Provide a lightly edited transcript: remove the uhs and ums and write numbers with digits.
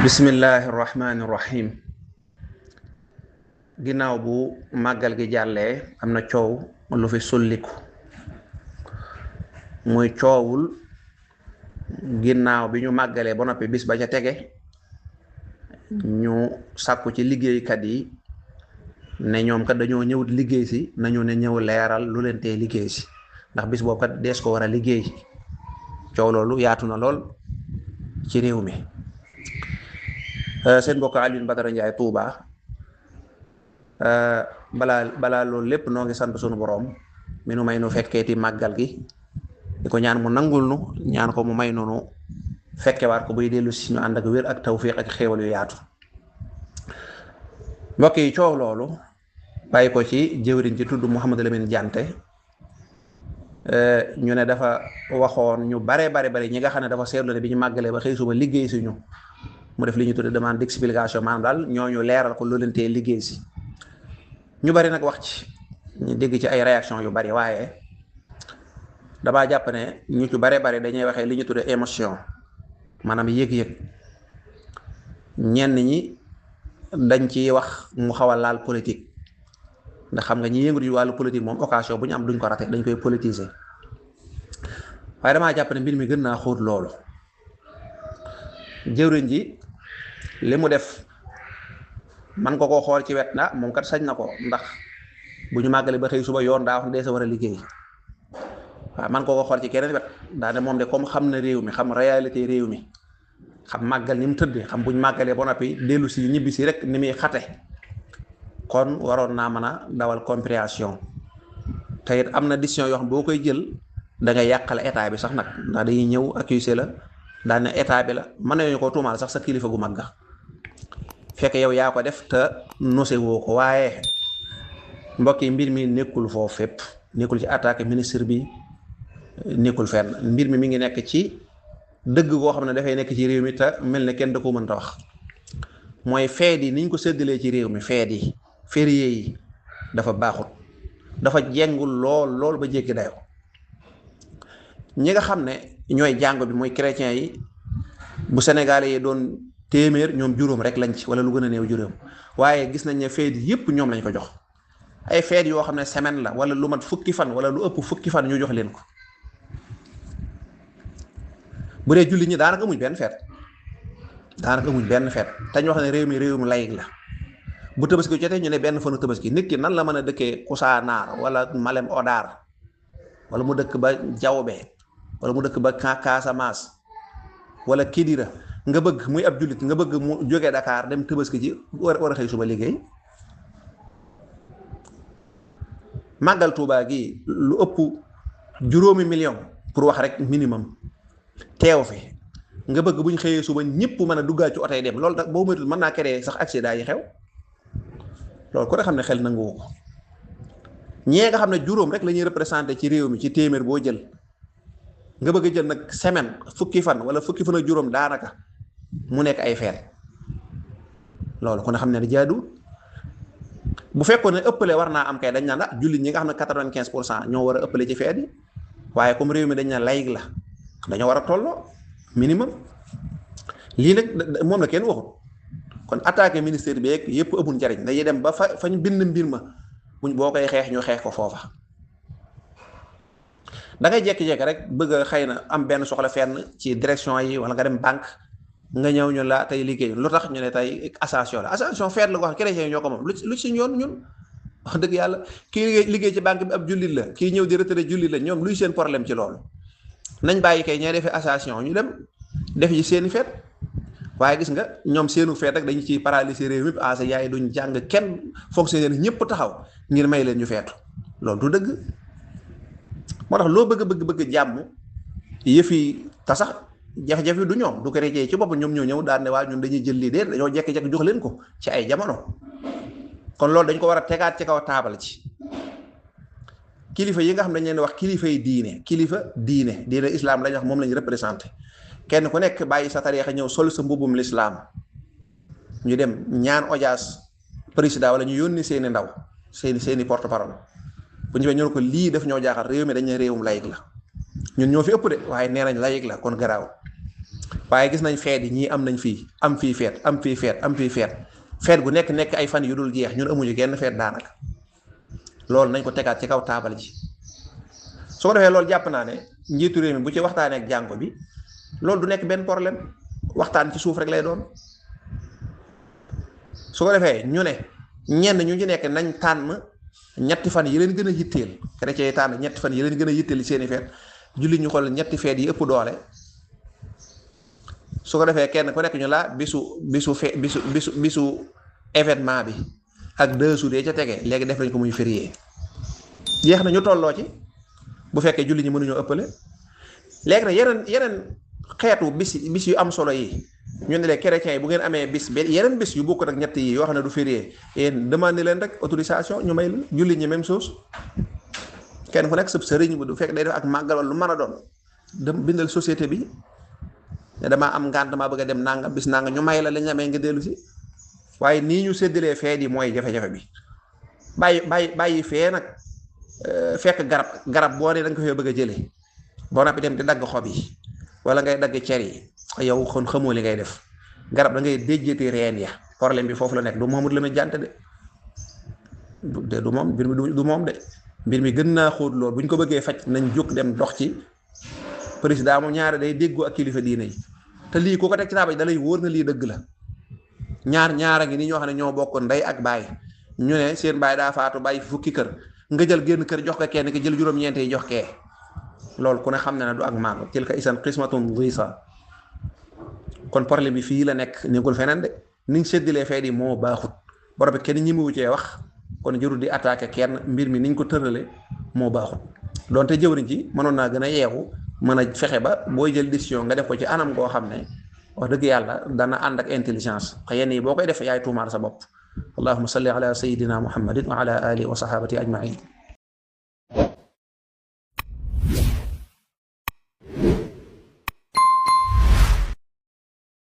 bismillahi rahmaani rahim. Ginnaaw bu màggal gi jàllee am na coow lu fi sulliku muy coowul ginnaaw bi ñu màggalee ba noppi bis ba ca tege ñu sàkku ci liggéeykat yi ne ñoom kat dañoo ñëwut liggéey si nañu ne ñëw leeral lu leen tee liggéey si ndax bis boobu kat dees ko war a liggéey. coow loolu yaatu na lool ci réew mi. seen mbokk Alioune Badara Ndiaye Touba balaa loolu lépp noo ngi sant sunu borom mi nu may nu fekkeeti màggal gi di ko ñaan mu nangul nu ñaan ko mu may nu fekkewaat ko buy dellu si ñu ànd ak wér ak tawfiq ak xéewal yu yaatu. mbokk yi coow loolu bàyyi ko ci jëwriñ ci tudd Mouhamadou Lamine Diante ñu ne dafa waxoon ñu bare ñi nga xam ne dafa seetlu ne bi ñu màggalee ba xëy suba liggéey si ñu mu def li ñu tudde demande d'explication maanaam daal ñooñu leeral ko lu leen tee liggéey si. ñu bari nag wax ci ñu dégg ci ay réaction yu bari waaye damaa jàpp ne ñu ci bari dañuy waxee li ñu tudde émotion maanaam yëg-yëg. ñenn ñi dañ ci wax mu xaw a laal politique ndax xam nga ñi yëngu ci wàllu politique moom occasion bu ñu am duñ ko raté dañ koy politiser waaye damaa jàpp ne mbir mi gën naa xóot loolu. jëwriñ ji li mu def man ko koo xool ci wet na moom kat sañ na ko ndax bu ñu màggalee ba xëy suba yoon daa wax ne dee sa war a liggéey waaw man ko koo xool ci keneen wet daa ne moom de comme xam na réew mi xam réalité réew mi xam màggal ni mu tëddee xam bu ñu màggalee ba noppi dellu si ñibbi si rek ni muy xate kon waroon naa mën a dawal compréhension te it am na décision yoo xam boo koy jël da nga yàqal état bi sax nag ndax dañuy ñëw accuser la daa ne état bi la mën nañu ko tuumaal sax sa kilifa gu mag ga fekk yow yaa ko def te nose woo ko. waaye mbokk yi mbir mi nekkul foofu fépp nekkul ci attaque ministre bi nekkul fenn mbir mi ngi nekk ci dëgg goo xam ne dafay nekk ci réew mi te mel ne kenn da ko mënta wax mooy feet yi niñ ko séddalee ci réew mi feet yi férié yi dafa baaxut dafa jengul lool ba jéggi dayo. ñi nga xam ne ñooy jàngo bi mooy chrétiens yi bu Sénégalais yi doon téeméer ñoom juróom rek lañ ci wala lu gën a néew juróom waaye gis nañ ne feet yëpp ñoom lañ ko jox ay feet yoo xam ne semaine la wala lu mat fukki fan wala lu ëpp fukki fan ñu jox leen ko. bu dee julli ñi daanaka amuñ benn feet te ñu wax ne réew mi réewum layig la bu tabaski jotee ñu ne benn fanu tabaski nit ki nan la mën a dëkkee Kousanaar wala Malem Odar wala mu dëkk ba Diaobé wala mu dëkk ba Casamance wala Kidira nga bëgg muy ab jullit nga bëgg mu jógee Dakar dem tabaski ji war a xëy suba liggéey. màggal Tuubaa gi lu ëpp juróomi million pour wax rek minimum teew fi nga bëgg bu ñu xëyee suba ñëpp mën a duggaat ci oto yi dem loolu nag boo moytuwul mën naa créer sax accident yi xew loolu ko da xam ne xel nanguwu ko. ñee nga xam ne juróom rek la ñuy représenté ci réew mi ci téeméer boo jël nga bëgg a jël nag semaine fukki fan wala fukki fan ak juróom daanaka mu nekk ay feet loolu kon xam ne jaadu. bu fekkoon ne ëppale war naa am kay dañ naan jullit ñi nga xam ne 95% ñoo war a ëppale ci feet yi waaye comme réew mi dañ na layig la dañoo war a tolloo minimum. lii nag moom la kenn waxut kon attaqué ministère bi yëpp amul njariñ dañuy dem ba fa ñu bind mbir ma buñ boo koy xeex ñu xeex ko foofa. da ngay jékki-jékki rek bëgg a xëy na am benn soxla fenn ci direction yi wala nga dem banque nga ñëw ñu la tey liggéey lu tax ñu ne tey association feet la ko wax chrétien yi ñoo ko moom lu ci yoon ñun wax dëgg yàlla kii liggéey ci banque bi ab jullit la kii ñëw di retraité jullit la ñoom luy seen problème ci loolu. nañ bàyyi kay ñee defee association ñu dem def ci seeni feet waaye gis nga ñoom seenu feet rek dañu ciy paralyser réew mi asa yaay duñ jàng kenn fonctionnaire ñëpp taxaw ngir may leen ñu feetu loolu du dëgg. moo tax loo bëgg jàmm yëf yi te sax jafe-jafe du ñoom du chrétien ci bopp ñoom ñoo ñëw daan ne waa ñun dañuy jël lii de dañoo jekki-jekki jox leen ko ci ay jamono kon loolu dañ ko war a tegaat ci kaw taabal ci. kilifa yi nga xam ne dañ leen wax kilifa yi diine islam lañ wax moom lañ représenté kenn ku nekk bàyyi sa tariixa ñëw sol sa mbubum l'islam ñu dem ñaan audience président wala ñu yónni seeni ndaw seeni porte parole bu ñu ñëw ko lii daf ñoo jaaxal réew mi dañ ne réewum layig la ñun ñoo fi ëpp de waaye nee nañ layig la kon garaaw waaye gis nañ feet yi ñii am nañ fii am fii feet am fii feet am fii feet feet gu nekk ay fan yu dul jeex ñun amuñu genn feet daanaka loolu nañ ko tegaat ci kaw taabal ji su ko defee loolu jàpp naa ne njiitu réew mi bu ci waxtaanee ak jàngo bi loolu du nekk benn problème waxtaan ci suuf rek lay doon su ko defee ñu ne ñenn ñu ci nekk nañ tànn ñetti fan yi leen gën a yitteel chrétien yi tànn ñetti fan yi leen gën a yitteel seeni feet jullit ñu xool ñetti feet yi ëpp doole su ko defee kenn ku nekk ñu la bisu événement bi ak 2 jours yi ca tege léegi def nañ ko muy férié jeex na ñu tolloo ci bu fekkee jullit ñi mënuñoo ëppale léegi nag yeneen xeetu bis yu am solo yi ñu ne les chrétiens yi bu ngeen amee bis yeneen bis yu bokk ak ñett yi yoo xam ne du férié yéen demandé leen rek autorisation ñu may la jullit ñi même chose kenn ku nekk sëb sëriñ bu du fekk day def ak màggal wala lu mën a doon dem bindal société bi ne damaa am ngànt damaa bëgg a dem nanga bis nanga ñu may la li ñu amee nga dellu si waaye nii ñu séddalee feet yi mooy jafe-jafe bi bàyyi fee nag fekk garab boo ne da nga ko fee bëgg a jëlee boo nappi dem di dagg xob yi wala ngay dagg cer yi yow kon xamoo li ngay def garab da ngay déjjati reen ya problème bi foofu la nekk du Mouhamadou Lamine Diante de du moom du moom de mbir mi gën naa xóot lool bu ñu ko bëggee faj nañ jóg dem dox ci président moom ñaare day déggoo ak kilifa diine yi te lii ku ko teg ci taabal da lay wóor na lii dëgg la ñaara ngi ni ñoo xam ne ñoo bokk ndey ak baay ñu ne seen baay daa faatu bàyyi fukki kër nga jël génn kër jox ko kenn ki jël juróom-ñeent yi jox kee loolu ku ne xam na ne du ak maandu tilka isan qismatun diisa kon problème bi fii la nekk nekkul feneen de niñ séddalee fee di moo baaxut borom bi kenn ñi mu cee wax kon jërul di attaqué kenn mbir mi niñ ko tërale moo baaxut donte jëwriñ ci mënoon naa gën a yeexu mën a fexe ba booy jël décision nga def ko ci anam goo xam ne wax dëgg yàlla dana ànd ak intelligence yenn yi boo koy def yaay tuumaal sa bopp allahumma salli ala sayyidina muhammadin wa ala alihi wa sahabati ajmain